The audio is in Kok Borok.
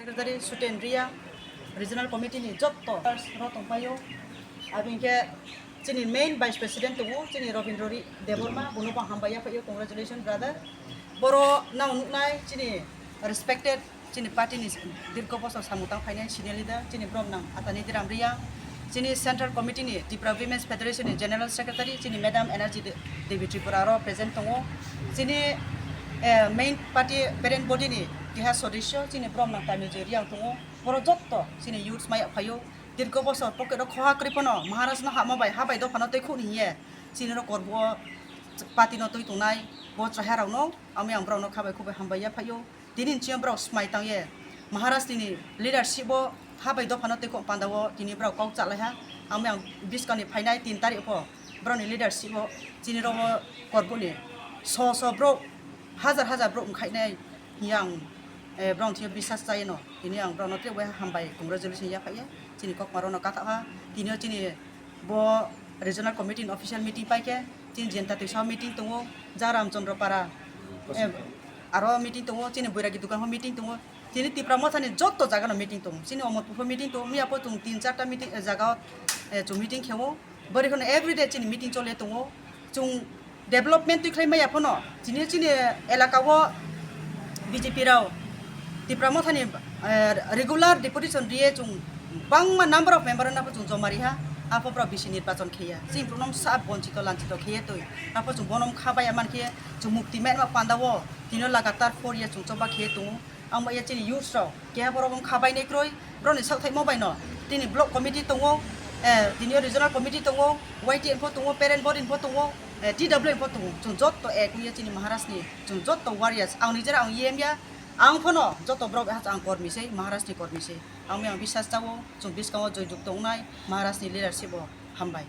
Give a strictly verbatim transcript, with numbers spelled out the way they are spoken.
Secretary Suten Ria, Regional Committee ni jotto ro tongpaio. Aboni khe chini main Vice President tongo, chini Robindra Ri-, Debbarma, bono bo hambai yaphaio, congratulations brother. Boro nang nuknai chini respected, chini party ni dirgo bosor samung tang phainai senior leader, chini Bromnang Atani Diram Ria, chini Central Committee ni Tripura Women's Federation ni General Secretary, chini Madam Energy De-, Devi Tripura ro present tongo, chini, eh, main party parent body ni keha sodosyo, chini Bromnang Tamil Joy Riang tongo, boro jotto chini youths maya phaio, dirgo bosor pocket o khoha kwrwi phano Maharaj no hamo bai, ha bai dophano tei khuk ni hiye, chini ro korbo o party no twi tongnai, bo chahya rok no, ami ang borok no khabai khubai hambai yaphaio. Tini ni chini borok smai tang ye, Maharaj ni leadership o ha bai dophano tei kok panda o tini borok kok chalai ha. Ang yang biskang ni phainai tin tarik pho borok ni leadership o chini rogo korbo ni so so borok, hajar hajar borok wngkhainai hiya ang, eh, borok ni thik bisas chai no. Tini ang borok no tei hambai congratulation yaphaio, chini kok ma rok no kathak ha. Tini o chini bo regional committee ni official meeting pai khe chini Jenta Twisa meeting tongo, Jaram Chandra Para, eh, aro meeting tongo, chini Boiragi Dukan ho meeting tongo, chini Tipra Motha ni jotto jaga no meeting tongo, chini Omorpur pho meeting tongo, miya pho chwng tin charta meeting, eh, jaga o, eh, chwng meeting khe o, bwrwi kheno everyday chini meeting chole tongo, chwng development twi khlai maya phano, chini, chini elaka o B J P rao Tipra Mothani, eh, regular deputation riye chwng bangma number of member no pho chwng joma riha, apho borok bisi nirbachon khiya. Chini borok no sa bonchito lanchito khiye twi. Apho chwng bono kha baya mankhe chwng mukti mema panda o tino lagatar four year chwng choba khiye tongo. Ang bai chini youths rok keha borok wng kha bainai kroi, borok ni sak thaimo bai no. Tini block committee tongo, eh, tini regional committee tongo, Y T N pho tongo, parent body pho tongo, eh, T W M pho tongo. Chwng jotto ek wngya chini Maharaj ni, chwng jotto warriors. Ang nijera ang E M ya, ang phono jotto borok ha ang kormi sei, Maharaj ni kormi sei. Ang yang bisas chawo, chwng biskango joy jukto wngnai Maharaj ni leadership o. Hambai.